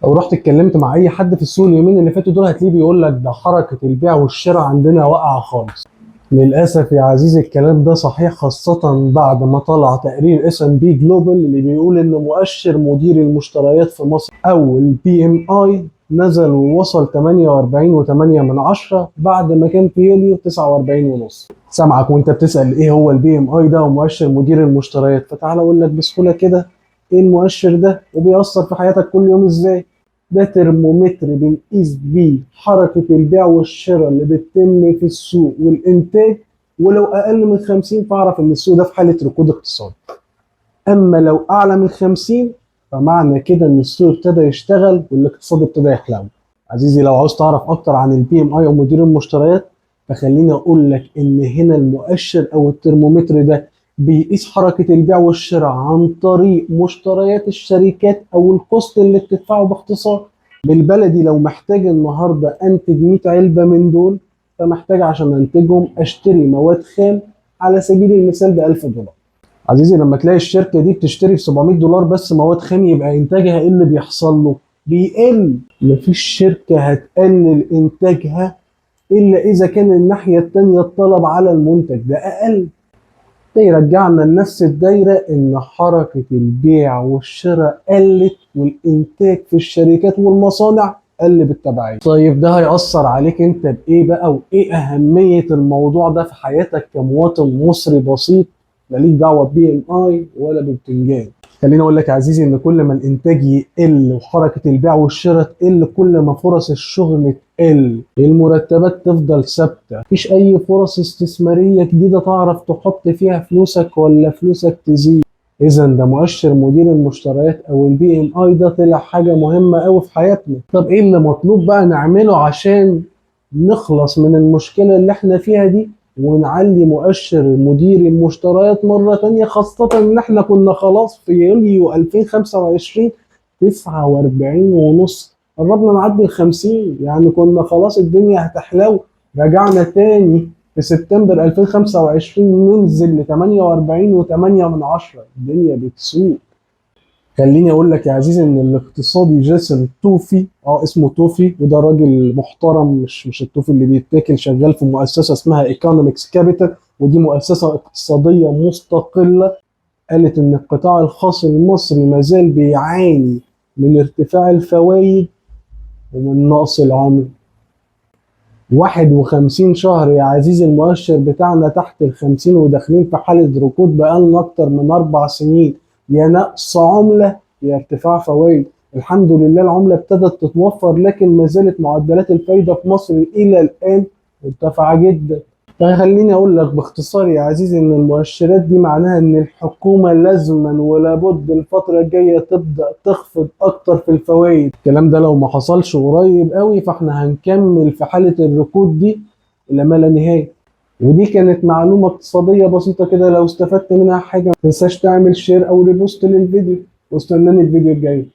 لو رحت اتكلمت مع اي حد في السوق اليومين اللي فاتوا دول هتلاقيه بيقول لك ده حركة البيع والشراء عندنا واقعه خالص. للاسف يا عزيزي الكلام ده صحيح، خاصة بعد ما طلع تقرير S&P Global اللي بيقول ان مؤشر مدير المشتريات في مصر او ال PMI نزل ووصل 48.8 من عشرة بعد ما كان في يوليو 49 ونص. سامعك وانت بتسأل ايه هو ال PMI ده ومؤشر مدير المشتريات، فتعال اقول لك بسهولة كده ايه المؤشر ده وبيأثر في حياتك كل يوم ازاي. ده ترمومتر بنقيس بيه حركة البيع والشراء اللي بتتم في السوق والإنتاج، ولو أقل من 50 فاعرف إن السوق ده في حالة ركود اقتصادي. أما لو أعلى من 50 فمعنى كده إن السوق ابتدى يشتغل والاقتصاد ابتدى يحلو. عزيزي لو عاوز تعرف أكتر عن ال PMI أو مدير المشتريات، فخليني أقول لك إن هنا المؤشر أو الترمومتر ده بيقيس حركة البيع والشراء عن طريق مشتريات الشركات أو ال cost اللي بتدفعه. باختصار بالبلدي، لو محتاج النهارده انتج 100 علبة من دول، فمحتاج عشان انتجهم اشتري مواد خام على سبيل المثال ب 1000 دولار. عزيزي لما تلاقي الشركة دي بتشتري ب 700 دولار بس مواد خام، يبقى انتاجها ايه اللي بيحصل له؟ بيقل. مفيش شركة هتقلل انتاجها الا اذا كان الناحية التانية الطلب على المنتج ده اقل. ده يرجعنا لنفس الدايرة، إن حركة البيع والشراء قلت والإنتاج في الشركات والمصانع قل بالتبعية. طيب ده هيأثر عليك أنت بإيه بقى، وإيه أهمية الموضوع ده في حياتك كمواطن مصري بسيط لا ليك دعوة PMI ولا ببتنجان؟ خليني اقول لك يا عزيزي ان كل ما الانتاج يقل وحركه البيع والشراء تقل، كل ما فرص الشغل تقل، المرتبات تفضل ثابته، مفيش اي فرص استثمارية جديدة تعرف تحط فيها فلوسك ولا فلوسك تزيد. اذا ده مؤشر مدير المشتريات او ال PMI ده طلع حاجة مهمة قوي في حياتنا. طب ايه اللي مطلوب بقى نعمله عشان نخلص من المشكلة اللي احنا فيها دي ونعلي مؤشر مدير المشتريات مرة تانية، خاصة ان احنا كنا خلاص في يوليو 2025 49 ونص، قربنا نعدي ال 50، يعني كنا خلاص الدنيا هتحلو. رجعنا تاني في سبتمبر 2025 ننزل ل 48 و8 من عشرة. الدنيا بتسوء. خليني اقول لك يا عزيزي ان الاقتصادي جاسم توفي، اسمه توفي، وده راجل محترم، مش التوفي اللي بيتاكل، شغال في مؤسسة اسمها Economics Capital، ودي مؤسسة اقتصادية مستقله، قالت ان القطاع الخاص المصري ما زال بيعاني من ارتفاع الفوائد ومن نقص العمله. 51 شهر يا عزيزي المؤشر بتاعنا تحت ال50، وداخلين في حالة ركود بقالنا أكتر من 4 سنين، يا نقص عملة يا ارتفاع فوائد. الحمد لله العملة ابتدت تتوفر، لكن ما زالت معدلات الفايدة في مصر إلى الآن مرتفعة جدا. فخليني أقول لك باختصار يا عزيزي إن المؤشرات دي معناها إن الحكومة لازما ولا بد الفترة الجاية تبدأ تخفض أكتر في الفوائد. الكلام ده لو ما حصلش قريب قوي فاحنا هنكمل في حالة الركود دي إلى ما لا نهاية. ودي كانت معلومة اقتصادية بسيطة كده، لو استفدت منها حاجة ما تنساش تعمل share أو repost للفيديو، واستناني الفيديو الجاي.